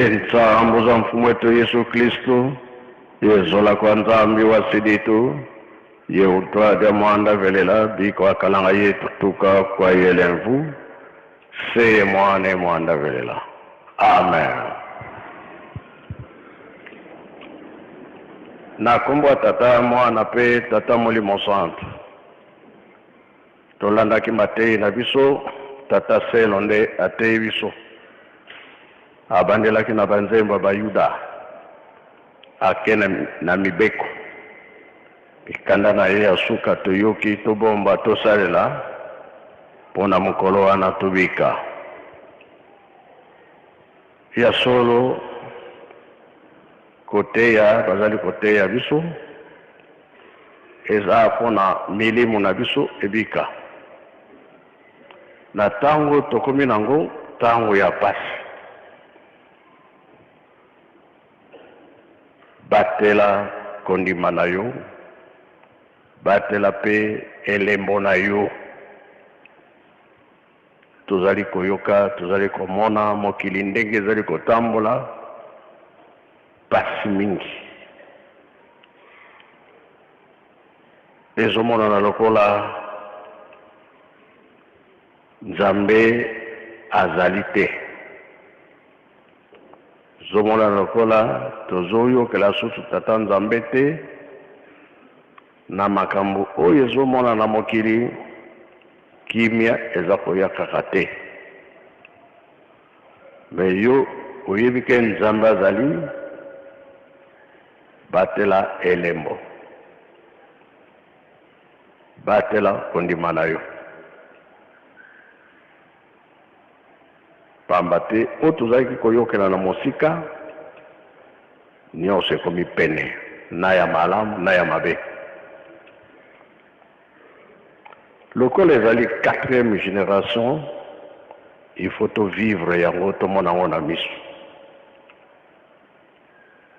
Tintsambu za Mfumu wetu Yesu Kristu, yezola kwa Nzambi wa siditu, ye utwadia mwanda velela biko akalanga yetu tuka kwa yelemvu, seye mwane mwanda velela. Amen. Na kombo ya Tata, Mwana pe Tata Molimo Santu. Tolandaki mateyi na biso, Tata Selo nde ateyi biso. Abandelaki na banzembo ya Bayuda, ake na, na mibeko. Mikanda na ye ya suka toyoki, tobomba, tosalela mpo na mokolo wana tobika. Ya solo, koteya bazali koteya biso eza mpo na milimu na biso ebika. Na tango tokomi nango, tango ya pasi. Batela kondima na yo, batela pe elembo na yo. Tozali koyoka, tozali komona mokili ndenge ezali kotambola, pasi mingi. Ezomonana lokola Nzambe azali te. Ezomonana lokola tozoyokela susu Tata Nzambe te na makambo oyo ezomonana na mokili, kimia eza koya kaka te. Mais yo oyebi ke Nzambe azali, batela elembo. Batela kondima na yo. Pamba te oyo tozalaki koyokela na mosika, nionso ekomi pene, na ya malamu na ya mabe. Lokola ezali quatrième generation, il faut to vivre yango, tomona yango na miso.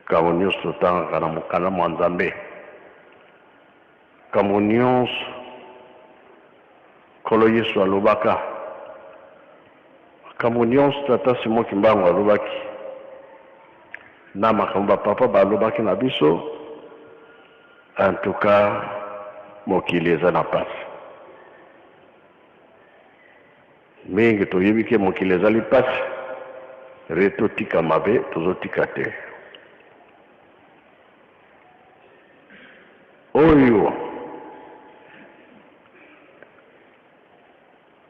Makambo nionso totangaka na mokanda mwa Nzambe, makambo nionso Nkolo Yesu alobaka, makambo nionso Tata Simon Kimbangu alobaki, na makambo ba papa balobaki na biso, en tout cas mokili eza na pasi. Mingi toyebi ke mokili ezali pasi re totika mabe tozotika te. Oyo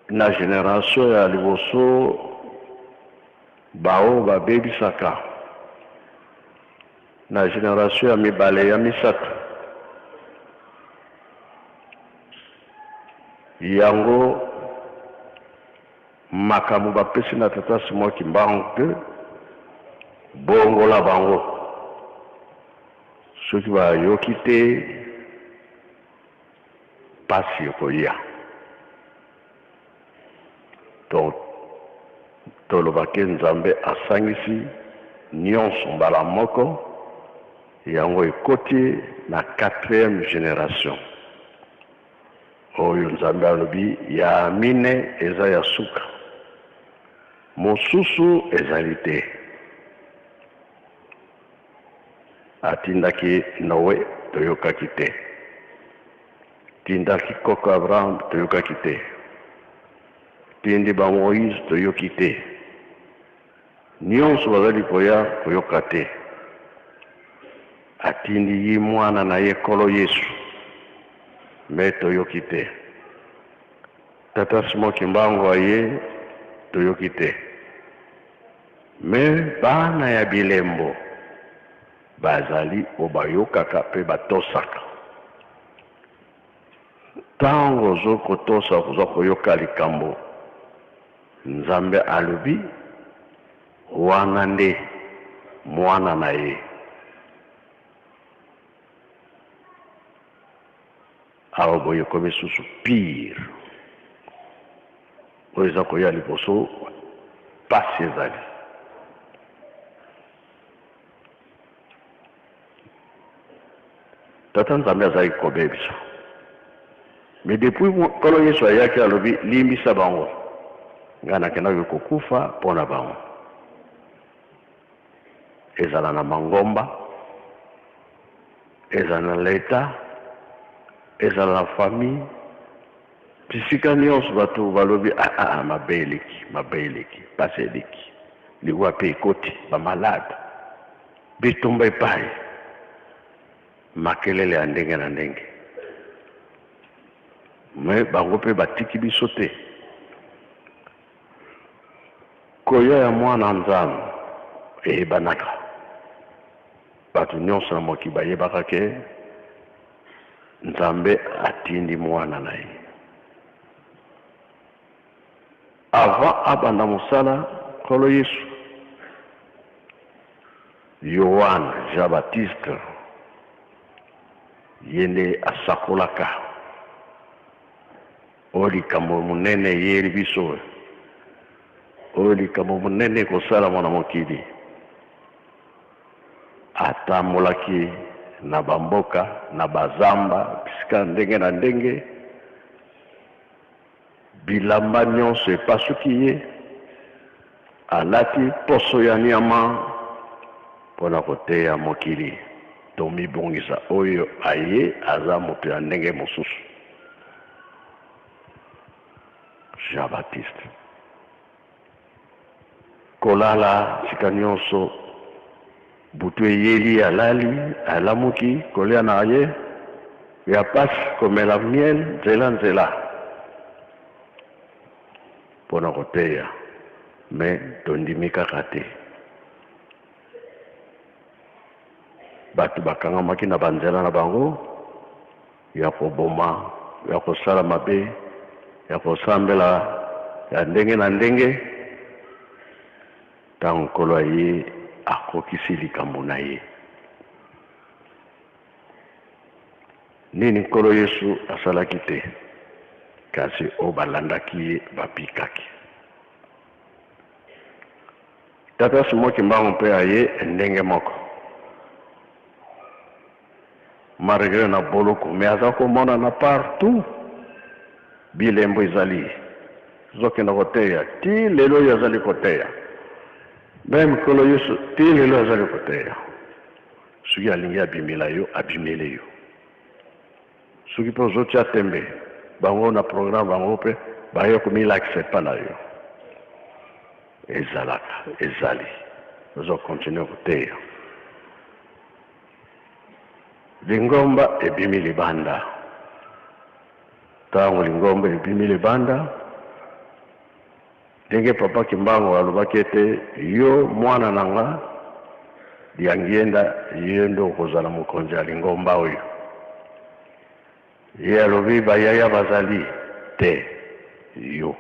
na generation ya liboso baoyo babebisaka na generation ya mibale ya misato yango makambo bapesi na tata Simon Kimbangu te bongola bango soki bayoki te pasi ekoya donc toloba ke Nzambe asangisi nionso mbala moko yango ekoti na quatrième generation oyo Nzambe alobi ya mine eza ya suka mosusu ezali te. Atindaki Noe toyokaki te. Tindaki koko Abraham toyokaki te. Tindi ba Moïse toyoki te. Nionso bazali koya koyoka te. Atindi yi mwana na ye Nkolo Yesu mais toyoki te. Tata Simon Kimbangu aye toyoki te. Mais bana ya bilembo bazali oyo bayokaka pe batosaka. Tango ozo kotosa oza koyoka likambo Nzambe alobi, wana nde mwana na ye. Awa boye ekomi susu pire. Oyo eza koya liboso pasi ezali. Tata Nzambe azalaki kobebisa. Mais depuis Nkolo Yesu ayaki alobi limbisa bango. Ngai nakendaki kokufa mpo na bango. Ezala na mangomba, ezala na leta, ezala na famille, bisika nyonso bato balobi ah, ah, ah, mabe eleki, mabe eleki, pasi eleki, liwa mpe ekoti, bamalade, bitumba epai, makelele ya ndenge na ndenge. Me bango mpe batiki biso te. Koya ya mwana Nzambe eyebanaka, bato nyonso na mokili bayebaka ke Nzambe atindi mwana na ye. Avant abanda mosala, Nkolo Yesu, Yoane Jean Baptiste ye nde asakolaka oyo likambo monene eyeli biso, oyo likambo monene ekosalama na mokili. Atambolaki na bamboka, na bazamba, bisika ndenge na ndenge, bilamba nyonso epasuki ye, alati poso ya nyama mpo na koteya mokili. Tomibongisa, oyo aye aza moto ya ndenge mosusu. Jean Baptiste kolala sika nyonso, butu eyeli, alali, alamuki, kolia na ye ya pasi, komela miel nzela nzela mpo na koteya, me tondimi kaka te. Bato bakangamaki na banzela na bango ya koboma, ya kosala mabe, ya kosambela ya ndenge na ndenge. Ntango Nkolo aye, akokisi likambo na ye. Nini Nkolo Yesu asalaki te, kasi oyo balandaki ye babikaki. Tata Simon Kimbangu mpe aye ndenge moko, malgré na boloko, mais aza komonana partout, bilembo ezali, azokenda koteya ti lelo oyo azali koteya. Meme Nkolo Yesu ti lelo azali koteya. Soki alingi abimela yo, abimele yo. Soki mpe ozotia tembe, bango na programme bango mpe baye komilakisa epa na yo. Ezalaka, ezali, ozo continuer koteya. Lingomba ebimi libanda. Ntango lingomba ebimi libanda, ndenge Papa Kimbangu alobaki ete yo mwana na nga Diangienda, ye nde okozala mokonzi ya lingomba oyo. Ye alobi bayaya bazali te, yo.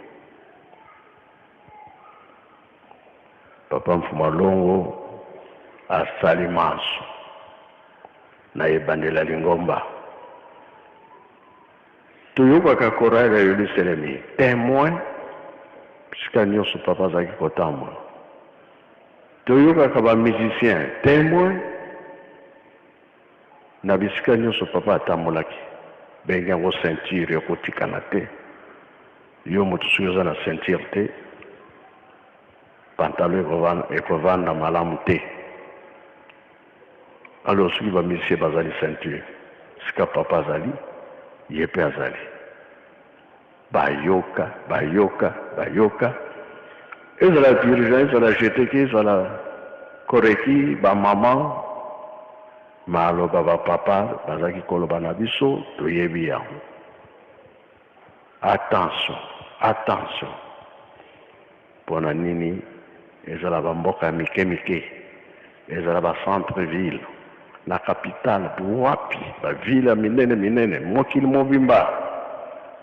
Papa Mfuma Longo asali manso na ebandeli ya lingomba. Toyokaka chorale ya Yelusalemi témoin bisika nyonso papa azalaki kotambola. Toyokaka ba musiciens témoin na bisika nyonso papa atambolaki. Bengi yango ceinture ekotikala te. Yo moto soki oza na ceinture te, pantalon ekovanda malamu te. Alors soki ba musiciens bazali ceinture, sika papa azali, ye pe azali. Bayoka, bayoka, bayoka. Ezala dirigeant, ezala jeteki, ezala koreki, ba maman, maloba ba papa bazalaki koloba na biso, toyebi yango. Attention, attention. Pona nini ezala ba mboka ya mike mike, ezala ba centre ville, na capitale, wapi ba ville ya minene minene, mokili mobimba.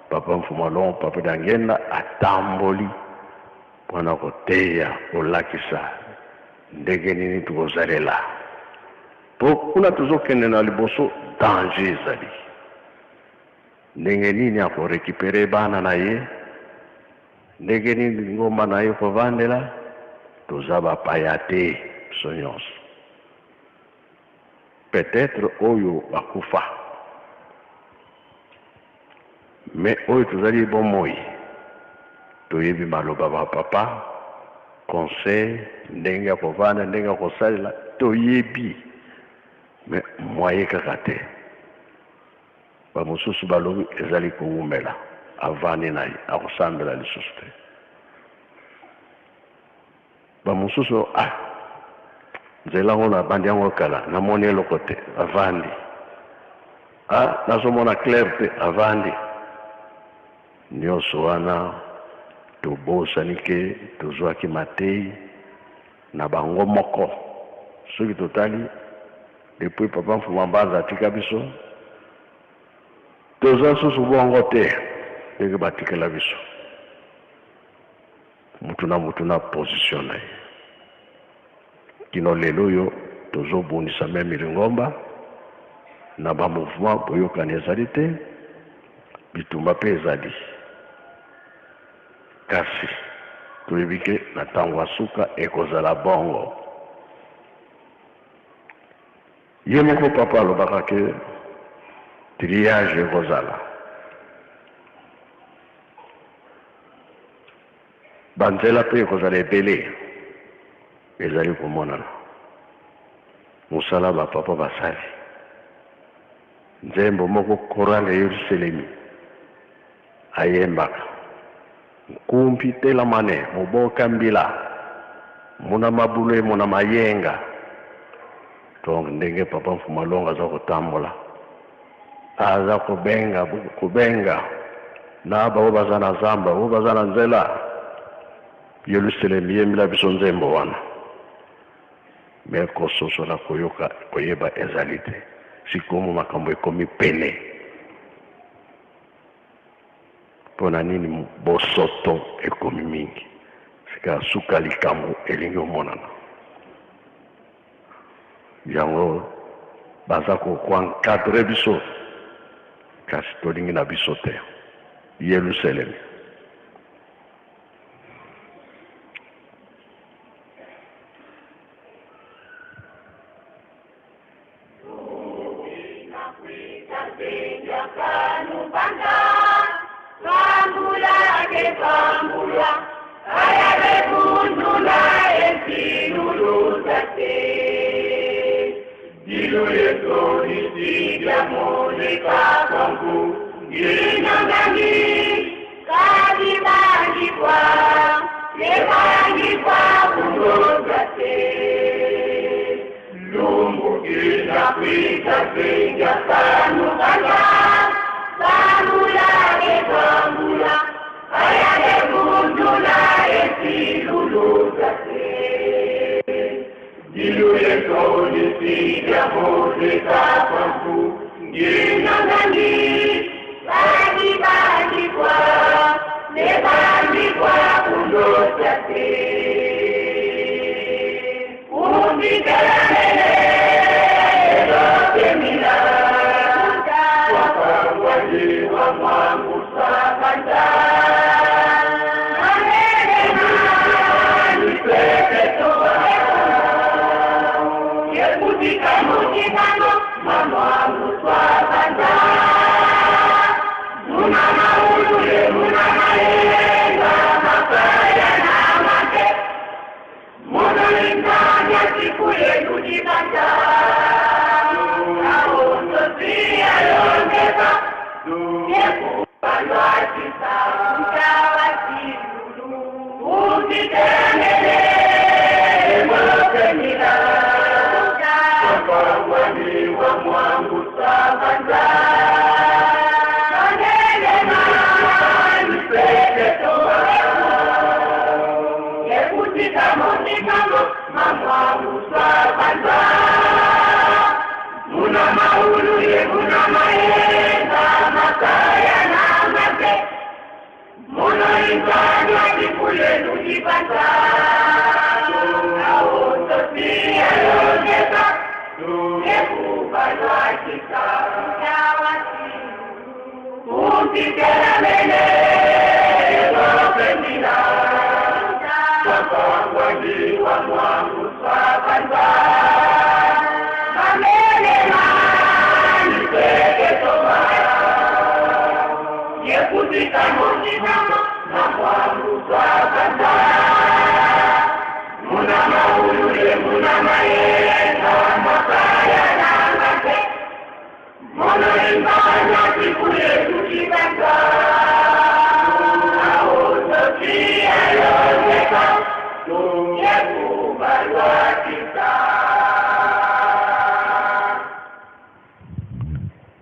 Papa Mfuma Longo, Papa Diangienda atamboli pona koteya, kolakisa ndenge nini tokozalela. Po kuna tozokende na liboso, danger ezali. Ndenge nini ako recuperer bana na ye? Ndenge nini lingomba na ye kovandela? Toza bapaya te biso nyonso. Peut-etre oyo bakufa, mais oyo tozali bomoi toyebi maloba ba papa. Conseil ndenge ya kovanda, ndenge ya kosalela toyebi, mais moyen kaka te. Ba mosusu balobi ezali kowumela, avandi na ye akosambela lisusu te. Ba mosusu ah nzela yango nabandi yango kala namoni eloko te, avandi. Ah nazomona clair te, avandi. Nionso wana tobosani ke tozwaki mateyi na bango moko. Soki totali depuis papa Mfuma Mbanza atika biso toza susu bongo te ndenge batikela biso. Mutu na mutu na position na ye. Kino lelo oyo tozo bundisa meme lingomba na ba mouvement boyokani ezali te, bitumba pe ezali. Kasi toyebi ke na tango ya suka ekozala bongo. Ye moko papa alobaka ke triage ekozala. Ba nzela pe ekozala ebele ezali komonana. Mosala ba papa basali. Nzembo moko chorale ya Yeruselemi ayembaka. Nkumpi telamane moboka mbila muna mabulu muna mayenga. Donc ndenge papa Mfuma Longo aza kotambola aza kobenga kobenga na baoyo baza na zamba, oyo baza na nzela. Yelusalemi yembela biso nzembo wana, me kososola koyoka koyeba ezali te. Sikomo makambo ekomi pene. Mpo na nini bosoto ekomi mingi? Sika suka likambo elingi omonana. Yango baza ko encadrer biso, kasi tolingi na biso te. Yelusalemi.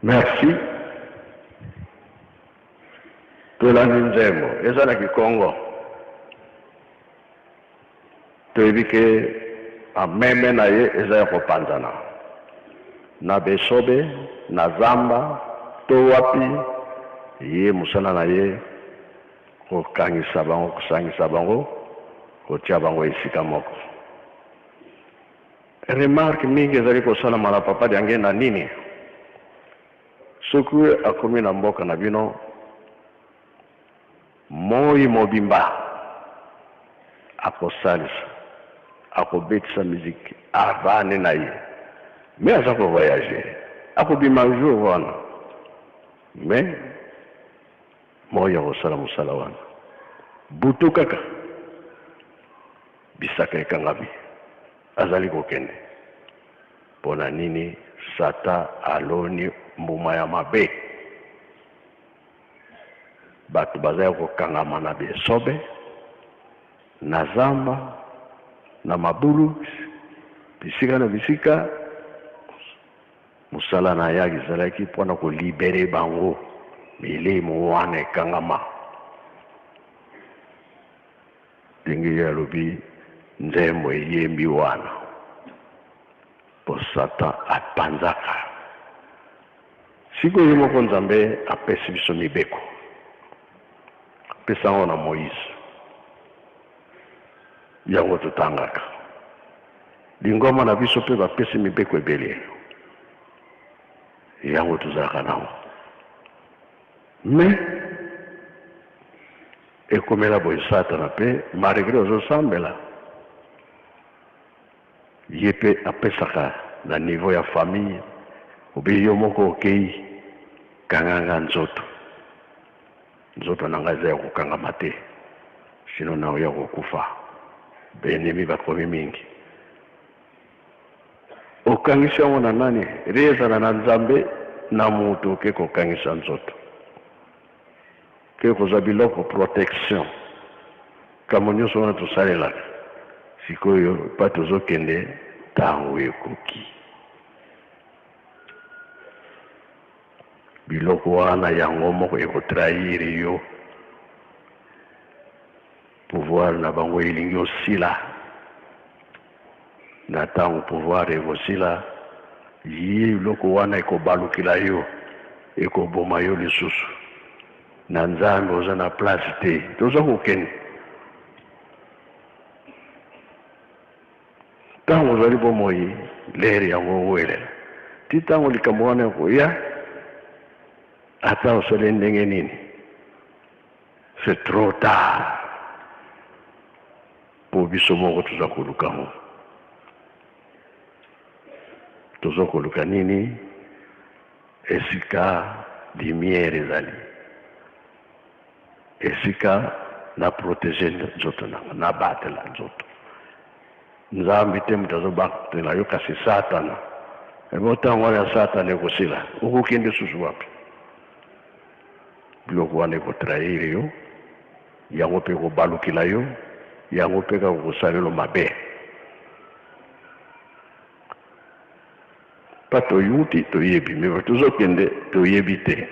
Merci. Tolandi nzembo eza na kikongo. Toyebi ke ameme na ye eza ya kopanzana na besobe na zamba to wapi ye mosala na ye kokangisa bango kosangisa bango kotia bango esika moko. Remarque mingi ezali kosalama na Papa Diangienda nini? Soki akomi na mboka na bino moyi mobimba akosalisa, akobetisa musique avandi na ye mais aza ko voyager, akobima jour wana mais moyi akosala mosala wana butu kaka. Bisaka ekangami. Azali kokende. Mpo na nini Satan aloni mbuma ya mabe? Bato bazali kokangama na biesobe, na zamba, na mabulu, bisika na bisika. Mosala na ye ezalaki mpo na kolibere bango milimo wana ekangama. Ndenge ye alobi nzembo eyembi wana po satan apanzaka sikoyo ye moko Nzambe apesi biso mibeko apesa yango na Moïse yango totangaka lingomba na biso pe bapesi mibeko ebele yango tozalaka nango mais Ekomela boye satana pe malgre ozo sambela ye pe apesaka na niveau ya famille ou bien yo moko okeyi kanga nga nzoto nzoto na nga eza ya kokangama te sinon nakoya kokufa ba ennemis bakomi mingi okangisi yango na nani rie ezala na Nzambe na mutu oke kokangisa nzoto. Pe kozwa biloko protection kambo nionso wana tosalelaka sikoyo epai tozokende tango ekoki biloko wana yango moko eko trahir yo pouvoir na bango elingi osila na tango pouvoir ekosila ye biloko wana ekobalukela yo ekoboma yo lisusu na nzambe oza na place te toza kokende ntango ozali bomoi lere yango owelela ti ntango likambo wana ekoya ata osali ndenge nini c'est trop tard Po biso moko toza koluka ngo. Tozo koluka nini? Esika lumière ezali. Esika na proteger nzoto na nga, na batela nzoto. Nzambe te moto azo batela yo kasi satana. Ebo tango wana ya satana ekosila, okokende susu wapi? Biloko wana eko trahir yo. Yango pe ekobalukela yo, yango pe kaka kosalelo mabe. Pa toyuti toyebi mais tozokende toyebi te.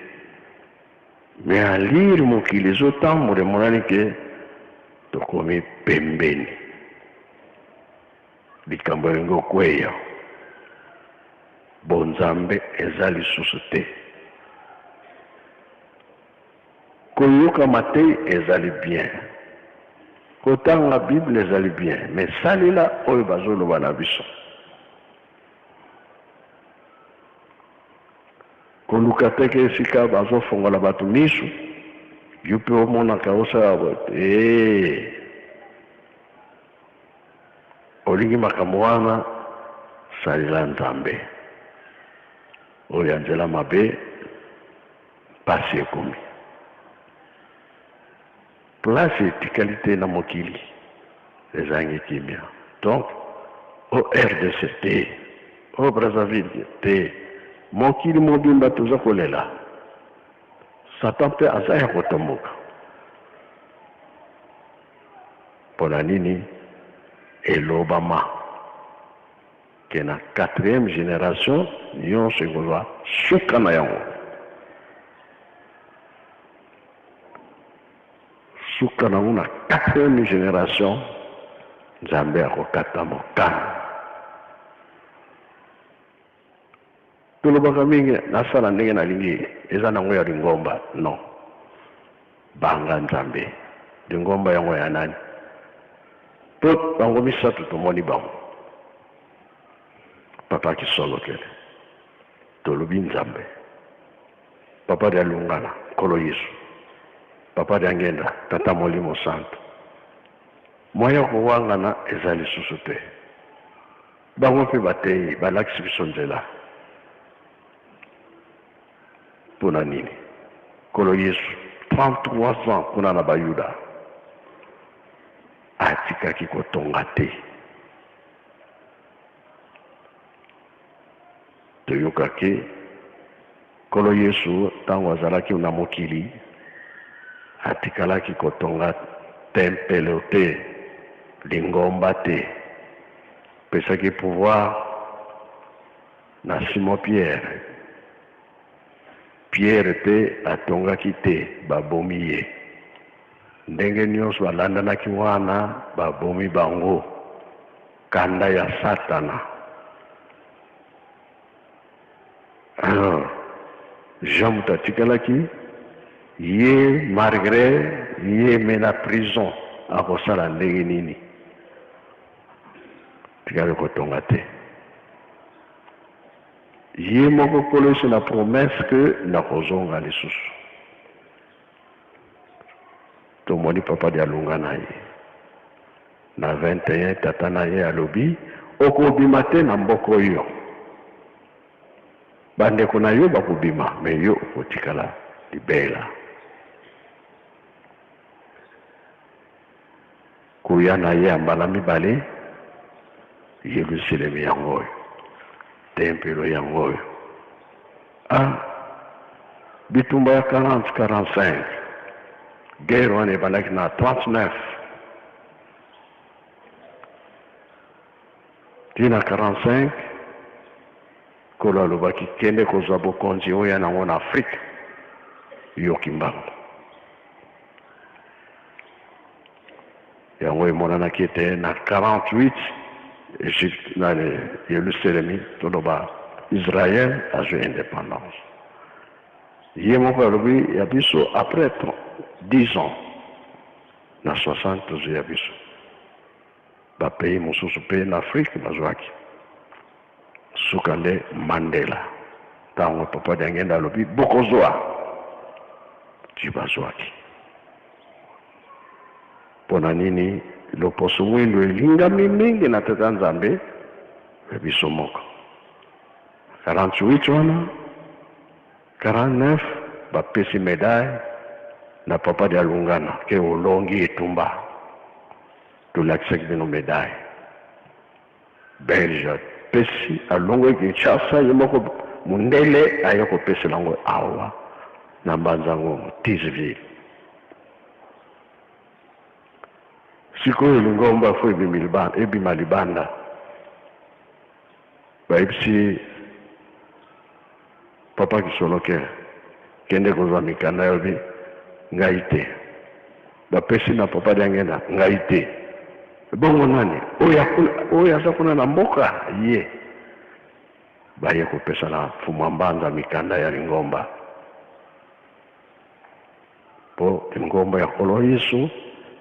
Mais alire mokili ezotambola emonani ke tokomi pembeni. Likambo elingi okweya. Bonzambe eza lisusu te. Koyoka mateyi ezali bien, kotanga bible ezali bien mais salela oyo bazoloba na biso. Koluka te ke esika bazofongola bato misu yo pe omonaka osala boye te. Olingi makambo wana salela Nzambe. Oyo ya nzela mabe Pasi ekomi. Place etikali te na mokili ezangi kimia. Donc o rdc te, o Brazzaville te, mokili mobimba toza kolela. Satan pe aza ya kotomboka. Pona nini elobama ke na quatrième generation nionso ekozwa suka na yango. Suka nango na quatrième generation Nzambe akokata mokano. Tolobaka mingi nasala ndenge nalingi eza nango ya lingomba non. Banga Nzambe. Lingomba yango ya nani? Po bango misatu tomoni bango. Papa Kisolokele. Tolobi Nzambe. Papa Dialungana, Nkolo Yesu. Papa Diangenda, Tata Molimo Santu. Moyen ya kowangana eza lisusu te. Bango mpe bateyi, balakisi biso nzela. Mpo na nini? Nkolo Yesu, 33 ans kuna na Bayuda, atikaki kotonga te. Toyokaki Nkolo Yesu ntango azalaki na mokili, atikalaki kotonga tempelo te, lingomba te. Apesaki pouvoir na Simon Pierre. Pierre mpe atongaki te, babomi ye. Ndenge nyonso balandanaki wana, babomi bango. Kanda ya Satana. Alors, Jean moto atikalaki ye malgré ye me na prison akosala ndenge nini? Tikali kotonga te. Ye moko Nkolo Yesu na promesse que nakozonga lisusu. Tomoni papa Dialunga na ye na 21 tata na ye alobi okobima te na mboka oyo bandeko na yo bakobima me yo okotikala libela. Koya na ye ya mbala mibale, Yelusalemi yango oyo, tempelo yango oyo. Ah, bitumba ya 40 45, guerre wana ebandaki na 39 ti na 45. Nkolo alobaki, kende kozwa bokonzi oya nango na Afrika, yo Kimbangu. Yango emonanaki ete na 48 Egypte na Yelusalemi, toloba Israël azwi independance. Ye moko alobi ya biso après 10 ans na 60 tozwi ya biso. Ba pays mosusu pe na Afrique bazwaki. Suka nde Mandela tango papa Diangenda alobi bokozwa ti bazwaki. Pona nini loposo mwindu elingami mingi na tata Nzambe ya biso moko. 48 wana 49 bapesi medaille na papa Dialungana ke olongi etumba, tolakisaki bino medaille. Belge apesi alongwe Kinshasa ye moko mundele aye kopesela yango awa na Mbanza Ngungu Thysville. Sikoyo lingomba fo ebima libanda, bayebisi papa Kisoloke kende kozwa mikanda yobi ngai te, bapesi na papa Diangenda ngai te, bongo nani oyo aza kuna na mboka ye baye kopesa na Mfumu Mbanza mikanda ya lingomba po lingomba ya Nkolo Yesu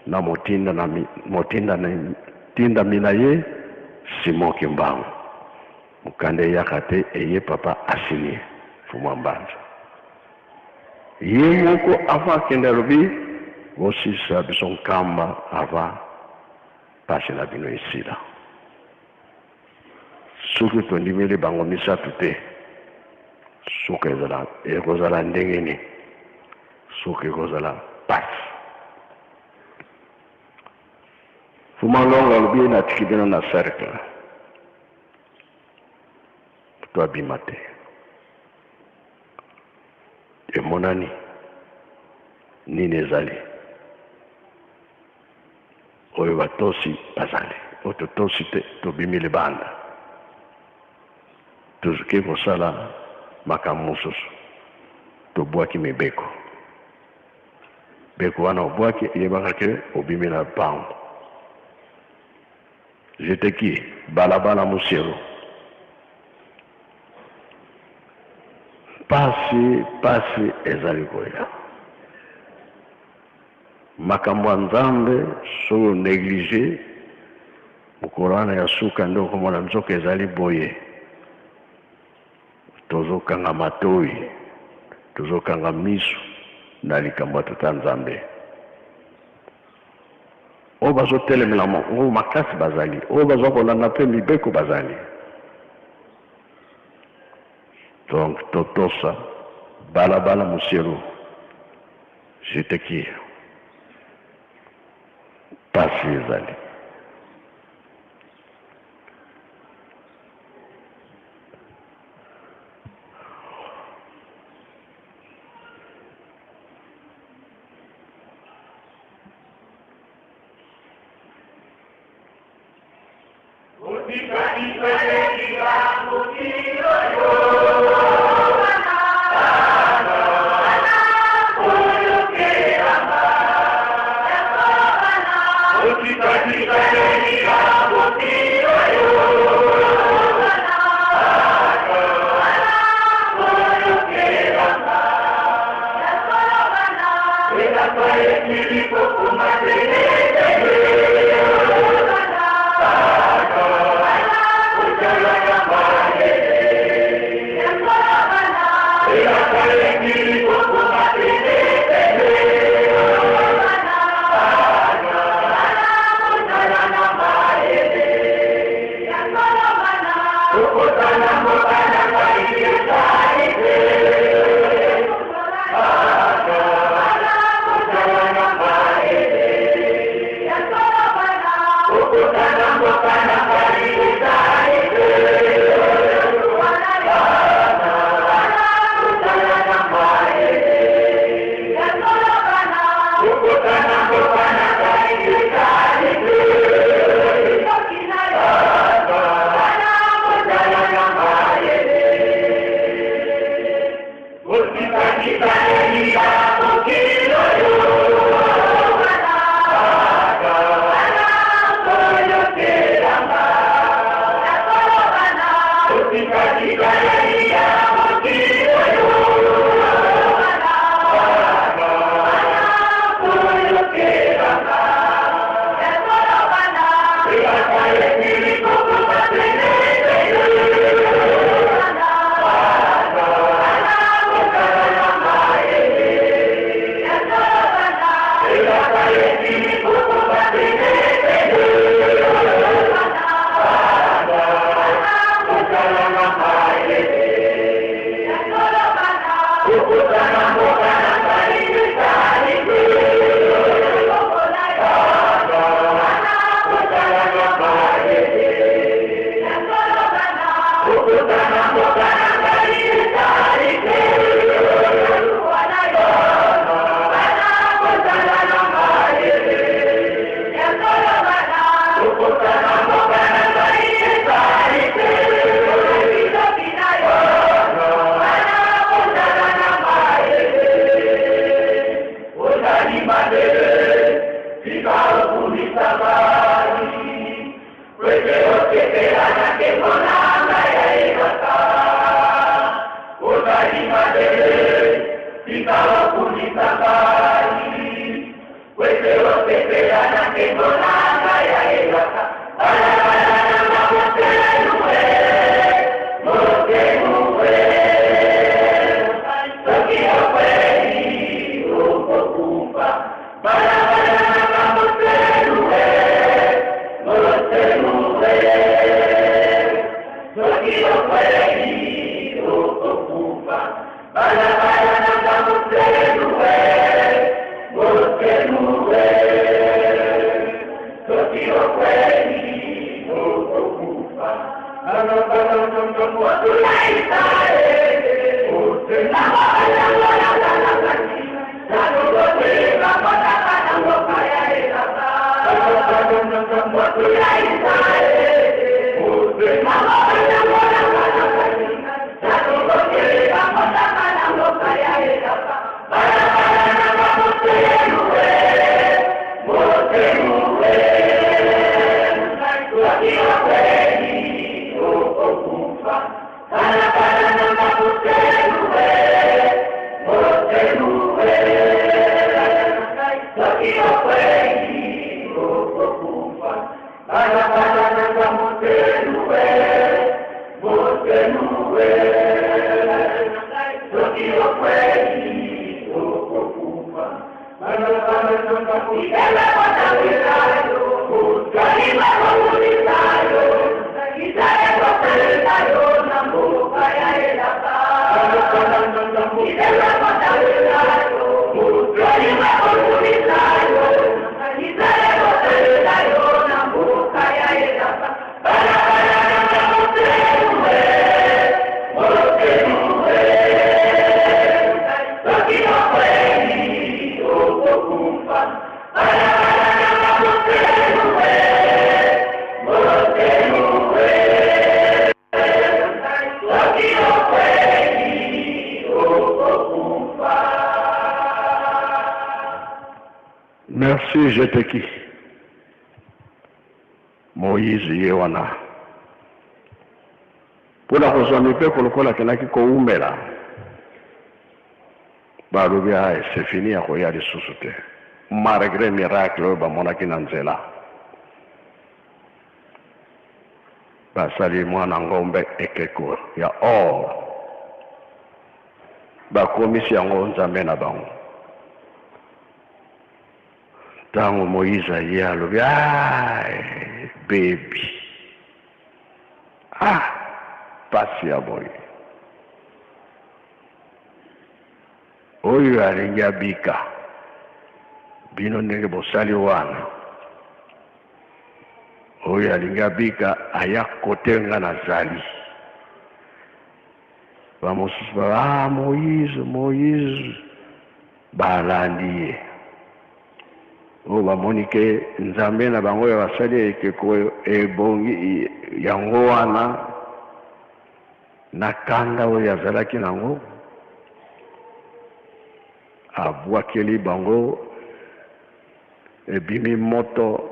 na motinda na motinda na tindami na ye Simon Kimbangu. Mokanda eyaka te eye papa asigne Mfumu Mbanza ye moko avant akende alobi bosisa biso nkamba avant pasi na bino esila. Soki tondimeli bango misato te, suka ezala ekozala ndenge nini? Suka ekozala pasi. Fuma Longo alobi natiki bino na cercle, moto abima te. Emonani nini ezali oyo batosi bazali oyo totosi te, tobimi libanda, tozoki kosala makambo mosusu, tobwaki mibeko. Beko wana obwaki, eyebaka ke obimi na pango. J'étais qui? Balabala Musielo. Pasi, pasi ezali koya. Makambo ya Nzambe soki o negliger mokolo wana ya suka nde okomona nzoka ezali boye. Tozokanga matoyi, tozokanga misu na likambo ya Tata Nzambe. Oyo bazotelemela ngo makasi bazali, oyo baza kolanda mpe mibeko bazali. Donc totosa balabala musielu jetekie pasi ezali. Merci jeteki Moïse ye wana mpo na kozwa mibeko lokola akendaki kowumela balobi ah c'est fini akoya lisusu te malgré miracle oyo bamonaki na nzela basali mwana ngombe ekeko ya or bakomisi yango nzambe na bango ntango Moïse aye alobi ah bebi ah pasi ya boye oyo alingi abika bino ndenge bosali wana oyo alingi abika aya kote nga nazali bamosusu ba ah Moïse Moïse balandi ye oyo bamoni ke nzambe na bango oyo basali ekeko ebongi yango wana na kanda oyo azalaki nango abwakeli bango ebimi moto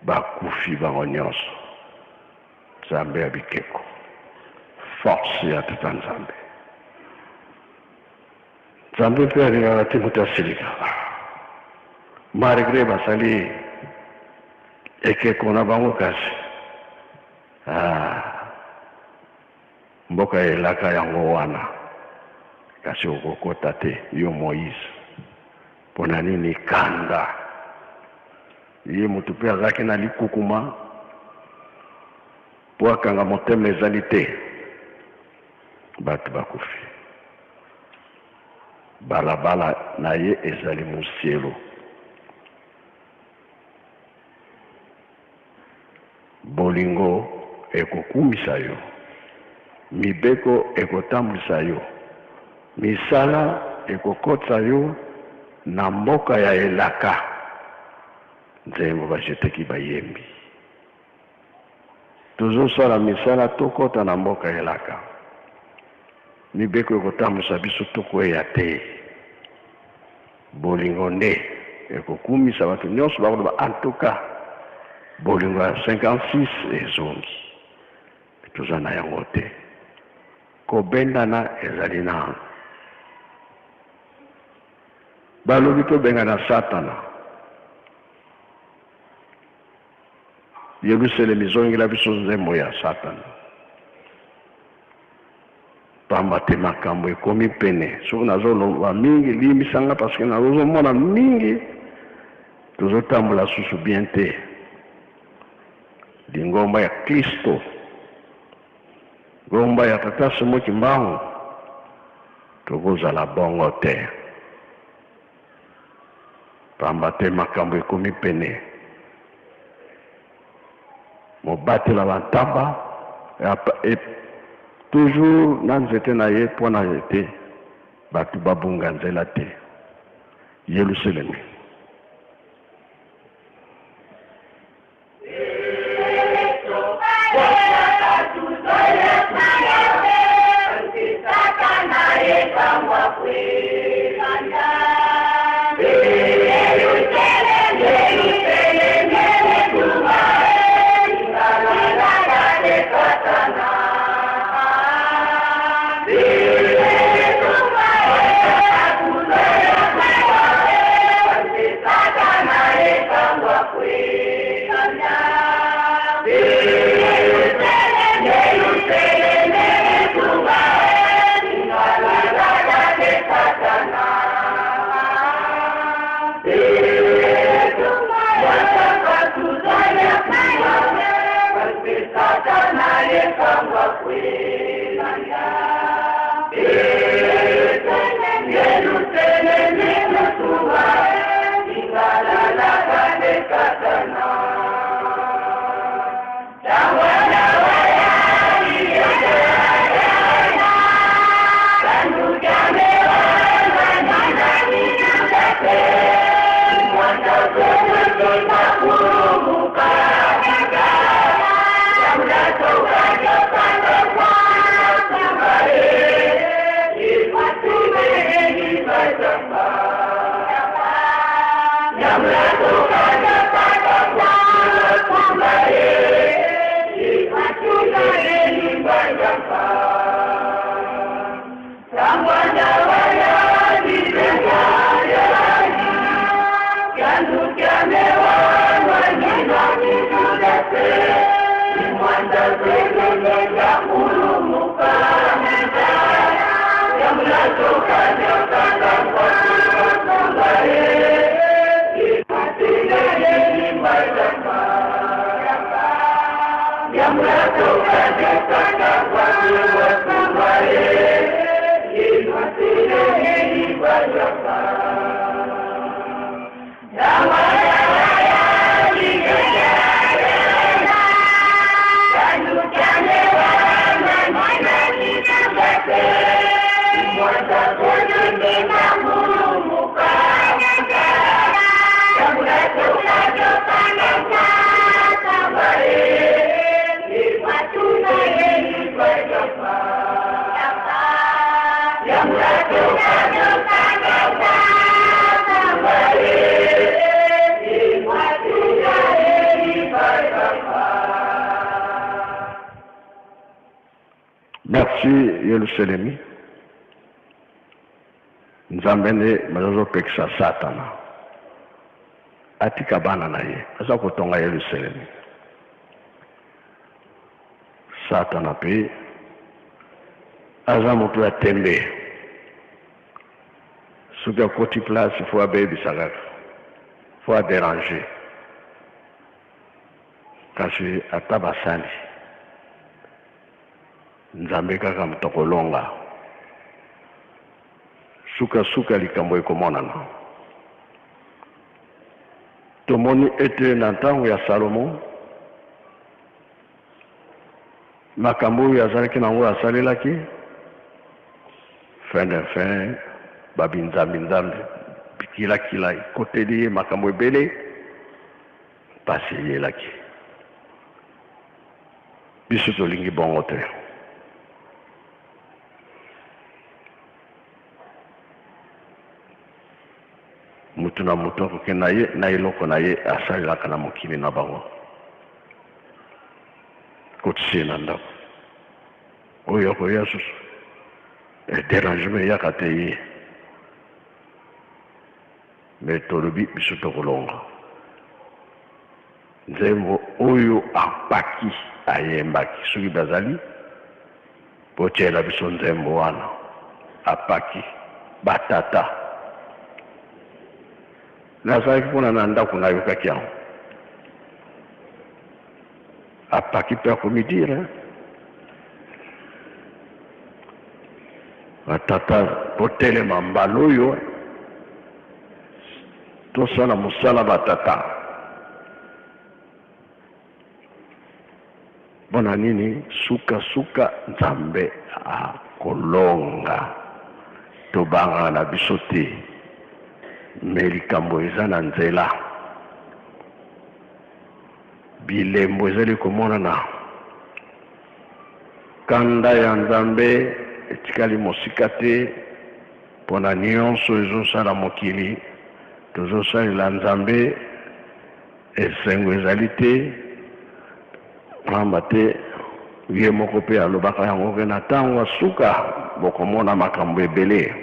bakufi bango nyonso nzambe ya bikeko force ya tata nzambe nzambe mpe alingaka te moto asilika malgré basali ekeko na bango kasi ah, mboka elaka yango wana kasi okokota te yo Moïse mpo na nini kanda ye moto mpe azalaki na likukuma mpo akanga motema ezali te bato bakufi balabala na ye ezali mosielo bolingo ekokumisa yo mibeko ekotambwisa yo misala ekokotisa yo na mboka ya elaka nzembo bajeteki bayembi tozosala misala tokɔta na mboka elaka mibeko ekotambwisa biso tokweya te bolingo nde ekokumisa bato nyonso bakoloba en tout cas bolingo ya 56 ezongi toza na yango te kobendana ezali nano balobi tobengana satana yerusalemi ezongela biso nzembo ya satana pamba te makambo ekomi pene soki nazoloba mingi limbisanga parce que nazozomona mingi tozotambola susu bien te lingomba ya kristo ngomba ya tata Simon Kimbangu tokozala bongo te pamba te makambo ekomi pene mobatela bantaba toujours na nzete na ye mpo na ete bato babunga nzela te yelusalemi Merci Yelusalemi. Nzambe nde bazozopekisa Satana atika bana na ye aza kotonga Yelusalemi. Satana mpe aza moto ya tembe, soki akoti place fo abebisa kaka, fo aderange. Kasi ata basali, Nzambe kaka moto akolonga. Sukasuka likambo ekomonana. Tomoni ete na ntango ya Salomo, makambo oyo azalaki na yango asalelaki fin de fin babinzambi-nzambi bikilakila ekoteli ye makambo ebele. Mpasi eyelaki biso, tolingi bongo te. Mutu na mutu akokende na ye na eloko na ye asalelaka na mokili na bango. Kotisi ye na ndako oyo akoya susu derangement eyaka te ye me tolobi biso tokolonga. Nzembo oyo apaki ayembaki soki bazali botiela biso nzembo wana apaki batata nazalaki mpona na ndako nayokaki yango apaki mpe akomidire batata botelema mbala oyo tosala mosala batata mpo na nini sukasuka Nzambe akolonga. Tobangaka na biso te, me likambo eza na nzela, bilembo ezali komonana, kanda ya Nzambe etikali mosika te mpo na nyonso ezosala mokili. Tozosalela Nzambe, esengo ezali te, pamba te ye moko mpe alobaka yango ke na ntango ya suka bokomona makambo ebele.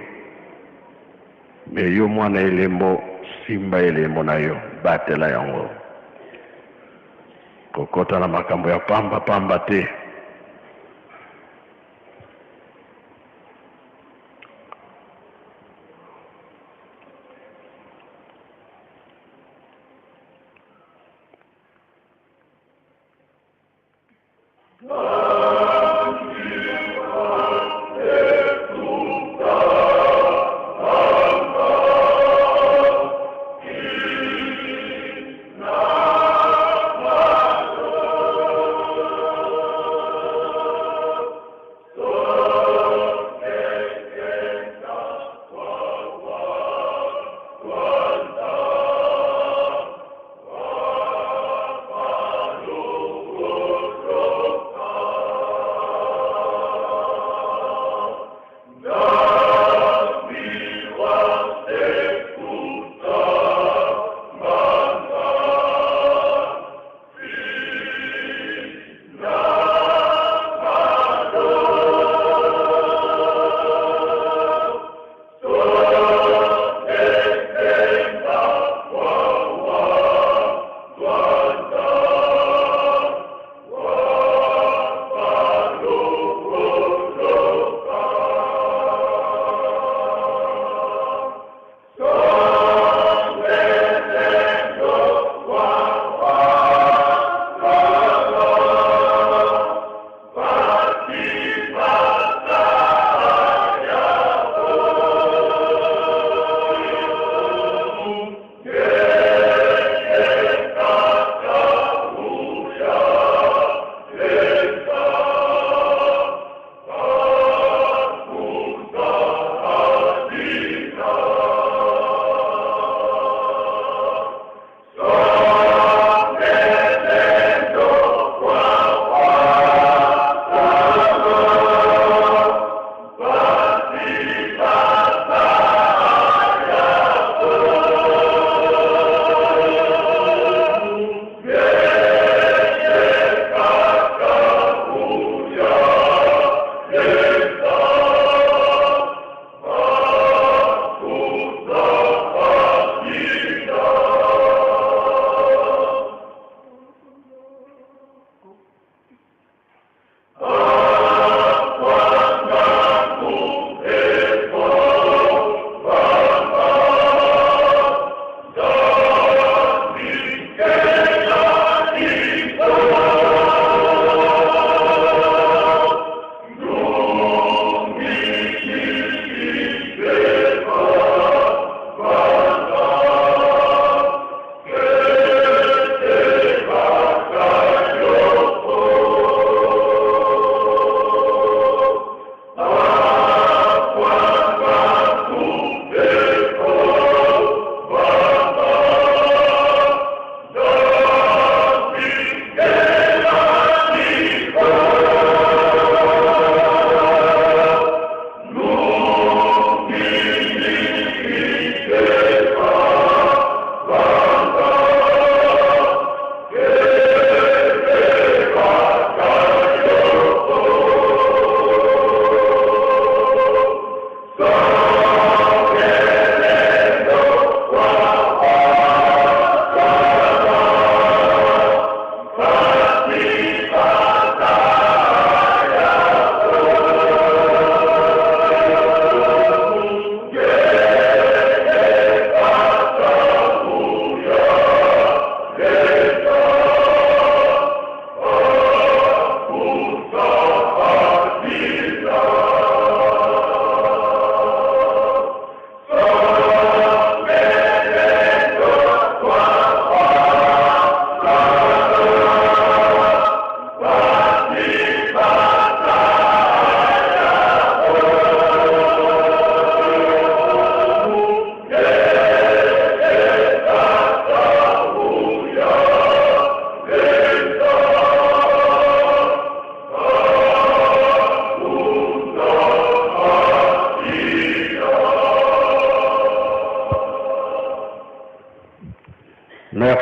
Me yo mwana elembo, simba elembo na yo, batela yango, kokota na makambo ya pamba pamba te.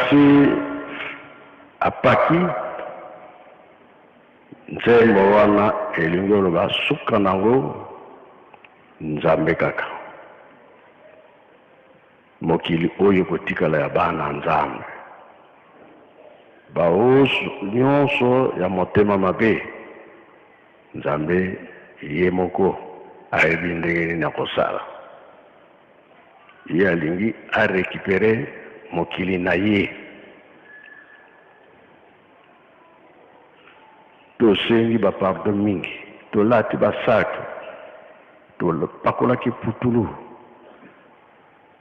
Kasi apaki nzembo wana elingi oloba suka nango Nzambe kaka. Mokili oyo ekotikala ya bana Nzambe. Baoyo nyonso ya motema mabe, Nzambe ye moko ayebi ndenge nini akosala. Ye alingi a recuperer mokili na ye. Tosengi ba pardon mingi, tolati ba sac, topakolaki putulu,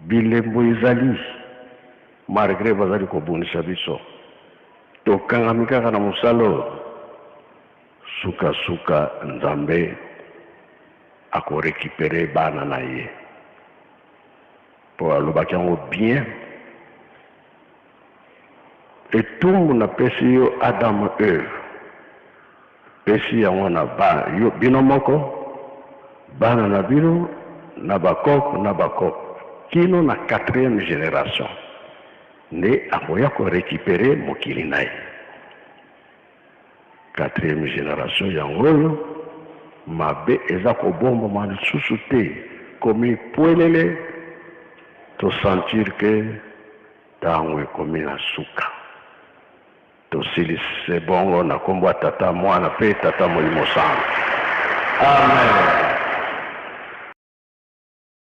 bilembo ezali malgre bazali kobundisa biso. Tokangami kaka na mosala oyo, suka suka Nzambe ako recuperer bana na ye. Po alobaki yango bien. Etumbu na pesi yo Adam Eve pesi yango na ba yo bino moko bana na bino na ba koko na ba koko kino na quatrième generation nde akoya ko recuperer mokili na ye. Quatrième generation yango oyo mabe eza kobombama lisusu te komi pwelele to sentir que Tango ekomi na suka. Tosilisi bongo na kombo ya Tata, Mwana pe Tata Molimo Santu. Amen.